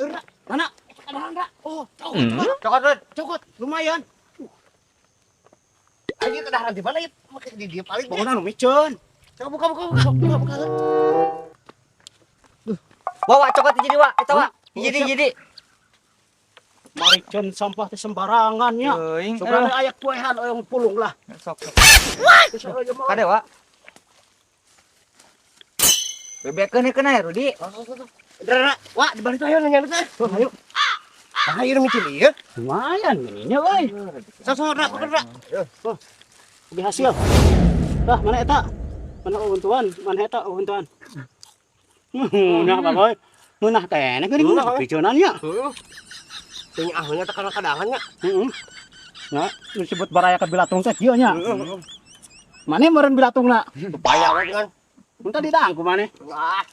Ra. Mana? Eta kadaharan, Ra. Oh, cokot, cokot. Cokot, Rud. Cokot, lumayan. Ayo kadaharan di mana ya? Make di dia paling. Bangunan nu miceun. Coba buka, buka, buka, buka, buka. Wa, wa, cokot hiji deui, wa. Eta, wa. Hiji deui, Siap. Hiji deui. Mariceun sampah teh sembarangan nya. Teuing. Sugana aya kuehan oyong pulung lah. Sok, sok. Geus euy, mah. Kade, wa. Bebekeun ieu ya, Rudi. Ra, ra, wa, di balik ayo nanya teh. Tuh, ayo. Ah, ieu micin ieu. Lumayan ininya euy. Sok, sok, Ra, buka, Ra. Lebih hasil. Dah, mana eta? Mana untuan? Mana eta untuan? Nah, Pak Boy. Ngeunah keneh geuning Ngeunah, euy. piceunan nya. Heeh. Teu ahnya teh kana kadahan nya. Heeh. Nah, disebut baraya ke bilatung teh kieu nya. Mane meureun bilatungna? Bayar we kan. Mun tadi dang ku maneh. Wah.